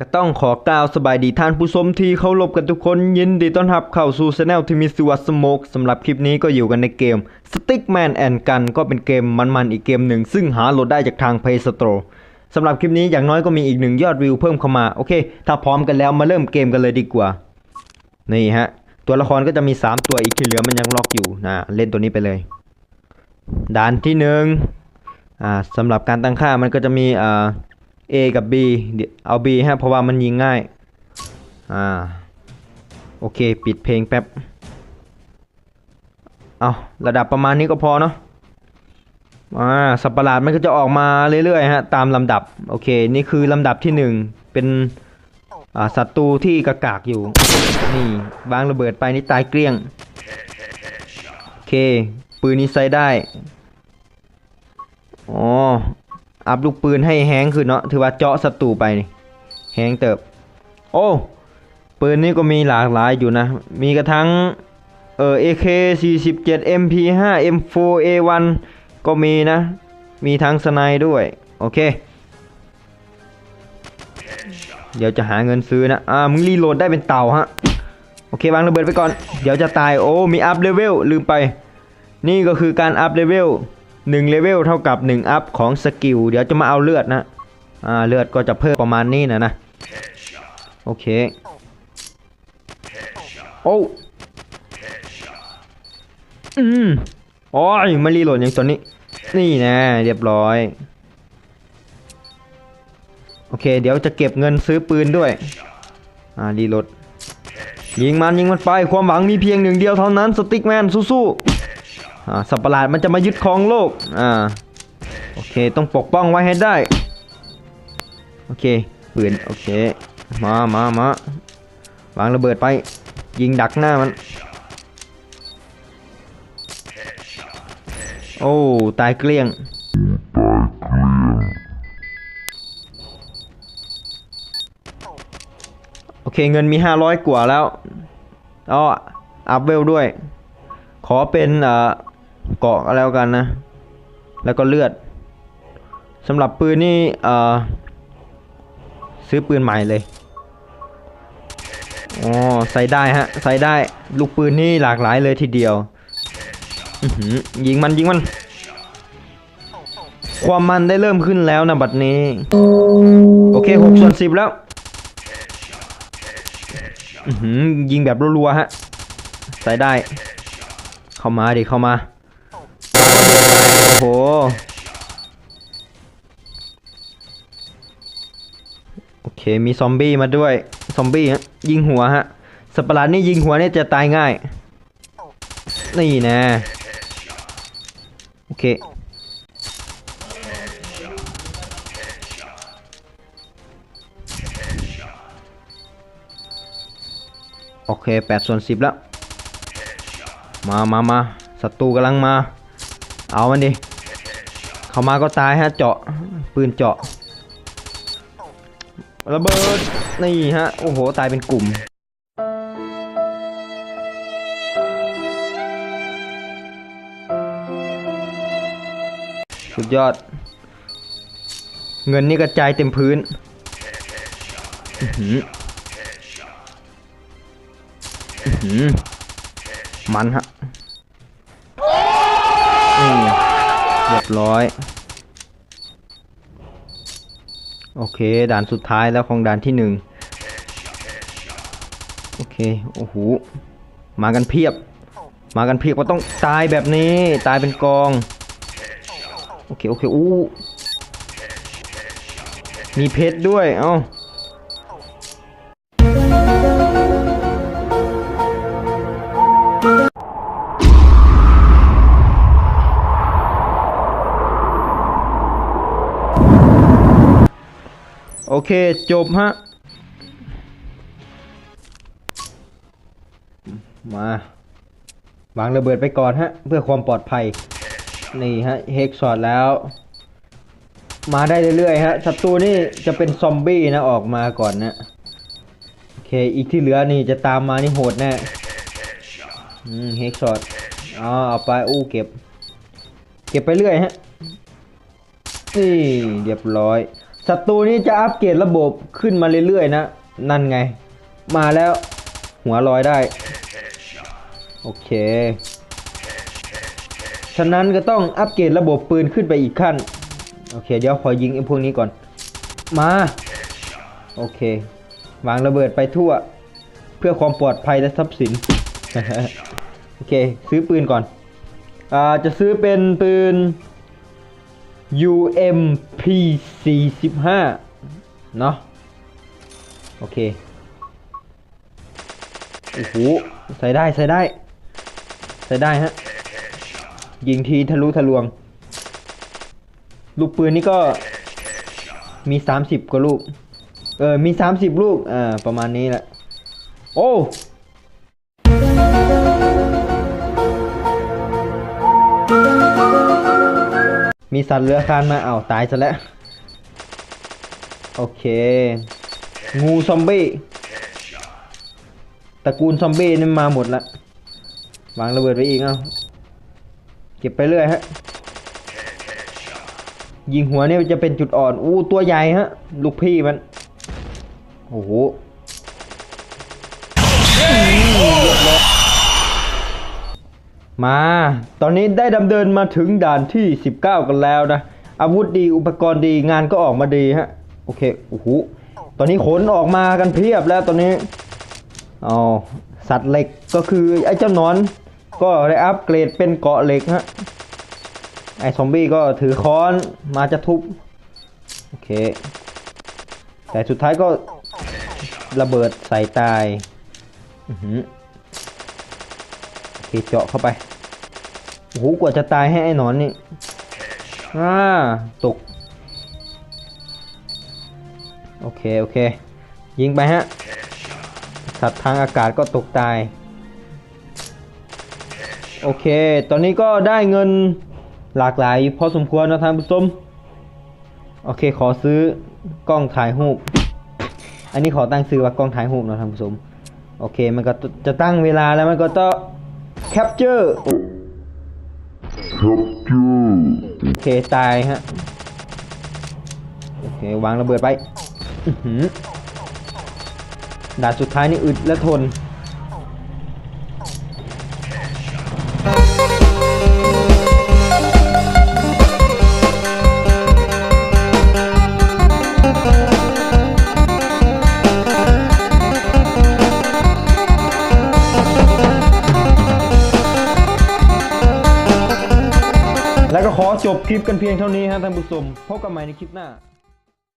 ກໍຕ້ອງຂໍກ່າວສະບາຍດີທ່ານຜູ້ຊົມທີ່ເຄົາລົບກັນທຸກຄົນ, ຍິນດີຕ້ອນຮັບເຂົ້າສູ່ແຊນແນວທີ່ມີຊື່ວ່າ Smoke. ສຳລັບຄລິບນີ້ກໍຢູ່ກັນໃນເກມ Stickman and Gun ກໍເປັນເກມມັນໆອີກເກມໜຶ່ງ ຊຶ່ງຫາໂຫຼດໄດ້ຈາກທາງ Play Store. ສຳລັບຄລິບນີ້ຢ່າງໜ້ອຍກໍມີອີກໜຶ່ງຍອດວິວເພີ່ມເຂົ້າມາ. ໂອເຄ ຖ້າພ້ອມກັນແລ້ວມາເລີ່ມເກມກັນເລີຍດີກວ່າ. ນີ້ຮະ ຕົວລະຄອນກໍຈະມີສາມຕົວ, ອີກທີ່ເຫຼືອມັນຍັງລັອກຢູ່ນະ. ເຫຼັ້ນຕົວນີ້ໄປເລີຍ. ດ່ານທີໜຶ່ງ ອ່າ ສຳລັບການຕັ້ງຄ່າມັນກໍຈະມີ ອ່າ A ກັບ B. ເອົາ B ຮະ ເພາະວ່າມັນຍິງງ່າຍ. ອ່າ ໂອເຄ ປິດເພງແປັບ. ເອົາ ລະດັບປະມານນີ້ກໍພໍເນາະ. ອ່າ ສັດປະຫຼາດມັນກໍຈະອອກມາເລື້ອຍໆຮະ ຕາມລຳດັບ. ໂອເຄ ນີ້ຄືລຳດັບທີໜຶ່ງ ເປັນ ອ່າ ສັດຕູທີ່ກາກໆຢູ່. ນີ້ ວາງລະເບີດໄປນີ້ຕາຍເກ້ຽງ. ໂອເຄ ປືນນີ້ໃຊ້ໄດ້. ອໍ ອັບລູກປືນໃຫ້ແຮງຂຶ້ນເນາະ, ຖືວ່າເຈາະສັດຕູໄປນີ້ແຮງເຕີບ. ໂອ້ ປືນນີ້ກໍມີຫຼາກຫຼາຍຢູ່ນະ, ມີກະທັງ ເອີ ເອເຄສີ່ສິບເຈັດ ເອັມພີຫ້າ ເອັມໂຟ ເອວັນ ກໍມີນະ, ມີທັງສະໄນດ້ວຍ. ໂອເຄ ດຽວຈະຫາເງິນຊື້ນະ. ອ່າ ມຶງຣີໂຫຼດໄດ້ເປັນເຕົ່າຮະ. ໂອເຄ ວາງລະເບີດໄປກ່ອນ ດຽວຈະຕາຍ. ໂອ້ ມີອັບເລເວວ ລືມໄປ. ນີ້ກໍຄືການອັບເລເວວ ໜຶ່ງເລເວວເທົ່າກັບໜຶ່ງອັບຂອງສະກິວ. ດຽວຈະມາເອົາເລືອດນະ. ອ່າ ເລືອດກໍຈະເພີ່ມປະມານນີ້ນະນະ. ໂອເຄ ໂອ້ ອືມ ໂອ້ຍ ມາຣີໂຫຼດຫຍັງຕົວນີ້. ນີ້ແນ່ ຮຽບຮ້ອຍ. ໂອເຄ ດຽວຈະເກັບເງິນຊື້ປືນດ້ວຍ. ອ່າ ຣີໂຫຼດ ຍິງມັນ ຍິງມັນໄປ. ຄວາມຫວັງມີພຽງໜຶ່ງດຽວເທົ່ານັ້ນ ສະຕິກແມນ ສູ້ໆ. ອ່າ ສັດປະຫຼາດມັນຈະມາຍຶດຄອງໂລກ. ອ່າ ໂອເຄ ຕ້ອງປົກປ້ອງໄວ້ໃຫ້ໄດ້. ໂອເຄ ປືນ ໂອເຄ ມາ ມາ ມາ. ວາງລະເບີດໄປ ຍິງດັກໜ້າມັນ. ໂອ້ ຕາຍເກ້ຽງ. ໂອເຄ ເງິນມີຫ້າຮ້ອຍກວ່າແລ້ວ. ອໍ ອັບເວວດ້ວຍ. ຂໍເປັນ ເອີ ເກາະກໍແລ້ວກັນນະ ແລ້ວກໍເລືອດ. ສຳລັບປືນນີ້ ເອີ ຊື້ປືນໃໝ່ເລີຍ. ອໍ ໃຊ້ໄດ້ຮະ ໃຊ້ໄດ້. ລູກປືນນີ້ຫຼາກຫຼາຍເລີຍທີດຽວ. ອື້ຫື ຍິງມັນ ຍິງມັນ. ຄວາມມັນໄດ້ເລີ່ມຂຶ້ນແລ້ວນະບັດນີ້. ໂອເຄ ຫົກສ່ວນສິບແລ້ວ. ອື້ຫື ຍິງແບບລັວໆຮະ ໃຊ້ໄດ້. ເຂົ້າມາດິ ເຂົ້າມາ. ໂອ້ໂຫ ໂອເຄ ມີຊອມບີ້ມາດ້ວຍ. ຊອມບີ້ ຍິງຫົວຮະ. ສັດປະຫຼາດນີ້ຍິງຫົວນີ້ຈະຕາຍງ່າຍ. ນີ້ແນ່. ໂອເຄ ໂອເຄ ແປດສ່ວນສິບແລ້ວ. ມາ ມາ ມາ ສັດຕູກຳລັງມາ. ເອົາມັນດິ ເຂົ້າມາກໍຕາຍຮະ. ເຈາະ ປືນເຈາະ ລະເບີດ ນີ້ຮະ. ໂອ້ໂຫ ຕາຍເປັນກຸ່ມ. ສຸດຍອດ. ເງິນນີ້ກະຈາຍເຕັມພື້ນ. ອື້ຫື ອື້ຫື ມັນຮະ. ນີ້ ຮຽບຮ້ອຍ. ໂອເຄ ດ່ານສຸດທ້າຍແລ້ວຂອງດ່ານທີໜຶ່ງ. ໂອເຄ ໂອ້ໂຫ ມາກັນພຽບ ມາກັນພຽບ ກໍຕ້ອງຕາຍແບບນີ້ ຕາຍເປັນກອງ. ໂອເຄ ໂອເຄ ອູ້ ມີເພັດດ້ວຍ. ເອົ້າ ໂອເຄ ຈົບຮະ. ມາ ວາງລະເບີດໄປກ່ອນຮະ ເພື່ອຄວາມປອດໄພ. ນີ້ຮະ ເຮັດຊັອດແລ້ວ. ມາໄດ້ເລື້ອຍໆຮະ. ສັດຕູນີ້ຈະເປັນຊອມບີ້ນະ ອອກມາກ່ອນນະ. ໂອເຄ ອີກທີ່ເຫຼືອນີ້ຈະຕາມມານີ້ໂຫດແນ່. ອືມ ເຮັດຊັອດ. ເອົາ ເອົາໄປ. ໂອ້ ເກັບ ເກັບໄປເລື້ອຍຮະ. ນີ້ ຮຽບຮ້ອຍ. ສ ສັດຕູນີ້ຈະອັບເກຣດລະບົບຂຶ້ນມາເລື້ອຍໆນະ. ນັ້ນໄງ ມາແລ້ວ ຫົວລອຍໄດ້. ໂອເຄ ສະນັ້ນກໍຕ້ອງອັບເກຣດລະບົບປືນຂຶ້ນໄປອີກຂັ້ນ. ໂອເຄ ດຽວຂໍຍິງໄອ້ພວກນີ້ກ່ອນ. ມາ ໂອເຄ ວາງລະເບີດໄປທົ່ວ ເພື່ອຄວາມປອດໄພ ແລະ ຊັບສິນ. ໂອເຄ ຊື້ປືນກ່ອນ. ອ່າ ຈະຊື້ເປັນປືນ ຢູເອັມພີ ສີ່ສິບຫ້າ ເນາະ. ໂອເຄ ໂອ້ໂຫ ໃຊ້ໄດ້ ໃຊ້ໄດ້ ໃຊ້ໄດ້ຮະ ຍິງທີທະລຸທະລວງ. ລູກປືນນີ້ກໍມີສາມສິບກວ່າລູກ ເອີ ມີສາມສິບລູກ ອ່າ ປະມານນີ້ແຫຼະ. ໂອ້ ມີສັດເລືອຍຄານມາ ເອົາ ຕາຍຊະແລ້ວ. ໂອເຄ ງູຊອມບີ້ ຕະກູນຊອມບີ້ນີ້ມາໝົດລະ. ວາງລະເບີດໄວ້ອີກ ເອົາ ເກັບໄປເລື້ອຍຮະ. ຍິງຫົວນີ້ຈະເປັນຈຸດອ່ອນ. ໂອ້ ຕົວໃຫຍ່ຮະ ລູກພີ່ມັນ. ໂອ້ໂຫ ມາ ຕອນນີ້ໄດ້ດຳເນີນມາເຖິງດ່ານທີສິບເກົ້າກັນແລ້ວນະ. ອາວຸດດີ ອຸປະກອນດີ ງານກໍອອກມາດີຮະ. ໂອເຄ ໂອ້ໂຫ ຕອນນີ້ຂົນອອກມາກັນພຽບແລ້ວຕອນນີ້. ເອົາ ສັດເຫຼັກກໍຄືໄອ້ເຈົ້າໜອນ ກໍໄດ້ອັບເກຣດເປັນເກາະເຫຼັກຮະ. ໄອ້ຊອມບີ້ກໍຖືຄ້ອນມາຈະທຸບ. ໂອເຄ ແຕ່ສຸດທ້າຍກໍລະເບີດໃສ່ຕາຍ. ອືຫື ໂອເຄ ເຈາະເຂົ້າໄປ. ໂອ້ໂຫ ກວ່າຈະຕາຍໃຫ້ໄອ້ໜອນນີ້. ອ່າ ຕົກ. ໂອເຄ ໂອເຄ ຍິງໄປຮະ. ສັດທາງອາກາດກໍຕົກຕາຍ. ໂອເຄ ຕອນນີ້ກໍໄດ້ເງິນຫຼາກຫຼາຍພໍສົມຄວນເນາະທ່ານຜູ້ຊົມ. ໂອເຄ ຂໍຊື້ກ້ອງຖ່າຍຮູບ. ອັນນີ້ຂໍຕັ້ງຊື່ວ່າກ້ອງຖ່າຍຮູບເນາະທ່ານຜູ້ຊົມ. ໂອເຄ ມັນກໍຈະຕັ້ງເວລາ ແລ້ວມັນກໍຈະແຄັບເຈີ ແຄັບເຈີ ໂອເຄ ຕາຍຮະ. ໂອເຄ ວາງລະເບີດໄປ. ອືຫື ດ່ານສຸດທ້າຍນີ້ອຶດ ແລະ ທົນ. ແລ້ວກໍຂໍຈົບຄລິບກັນພຽງເທົ່ານີ້ຮະທ່ານຜູ້ຊົມ. ພົບກັນໃໝ່ໃນຄລິບໜ້າ.